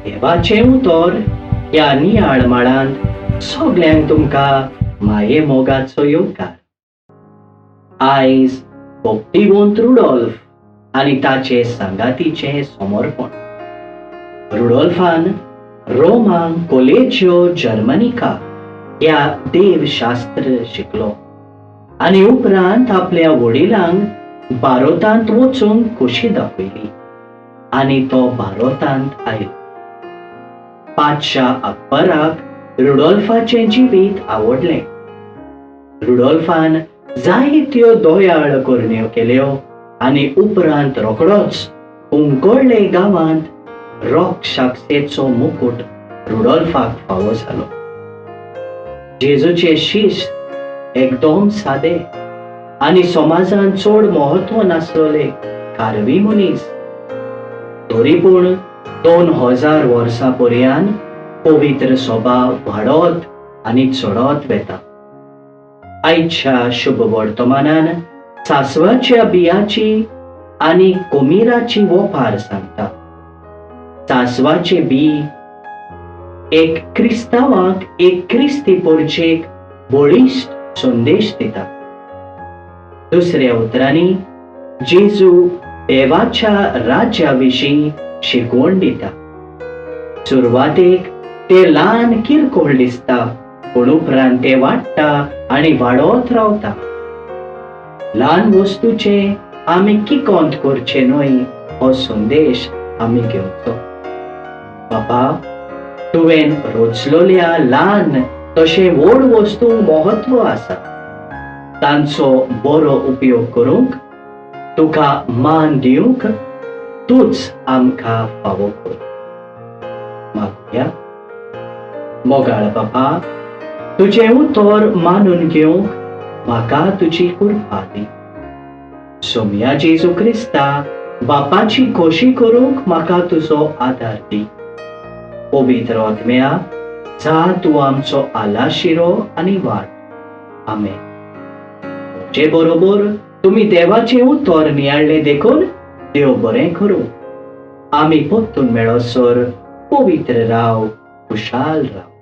देवाचें उतर ह्या नियाळ माळांत सगल्यांक तुमकां माये मोगाचो येवकार. आयज भक्तिवंत रुडोल्फ आनी ताचे सांगातीचें समर्पण. रुडोल्फान रोमांक कोलेजियो जर्मनिका ह्या देवशास्त्र शिकलो आनी उपरांत आपल्या वडिलांक भारतांत वचूंक खोशी दाखयली आनी तो भारतांत आयलो. पातशा अकबराक रुडोल्फाचें जिवीत आवडलें. रुडोल्फान जायत्यो दयाळ करण्यो केल्यो आनी उपरांत रोखडोच कुंकळ्ळे गांवांत रॉक शाक्षेचो मुकूट रुडोल्फाक फावो जालो. जेजूचे शिस्त एकदम सादे आनी समाजांत चड म्हत्व नासलेले कारवी मनीस, तरी पूण 2000 वर्सां पर्यान पवित्र सभा वाडत आनी चडत वेता. आयच्या शुभ वर्तमानान सासवाच्या बियाची आनी कोमिराची वोपार सांगता. सासवाचे बी एक क्रिस्तांवाक एक क्रिस्ती पोरचेक बळिश्ट संदेश दिता. दुसऱ्या उतरांनी जेजू देवाच्या राज्या विशीं शिकवण दिता. सुरवातेक ते ल्हान किरकोळ दिसता, पूण उपरांत ते वाडटा आनी वाडत रावता. ल्हान वस्तूचे आमी किकोंत करचे न्हय हो संदेश आमी घेवचो. बाबा, तुवें रचलोल्या ल्हान तशें व्हड वस्तूंक म्हत्व आसा. तांचो बरो उपयोग करूंक, तुका मान दिवंक तूंच आमकां फावो कर. मागुया. मोगाळ बाबा, तुजें उतर मानून घेवंक म्हाका तुजी कृपा दी. सोमया जेजू क्रिस्ता, बापाची खोशी करूंक म्हाका तुजो आदार दी. पवित्र आत्म्या, जा तूं आमचो आलाशिरो आनी वाट. आमेन. म्हजे बरोबर तुमी देवाचें उतर नियाळ्ळें देखून देव बरें करूं. आमी परतून मेळसर पवित्र राव, खुशाल राव.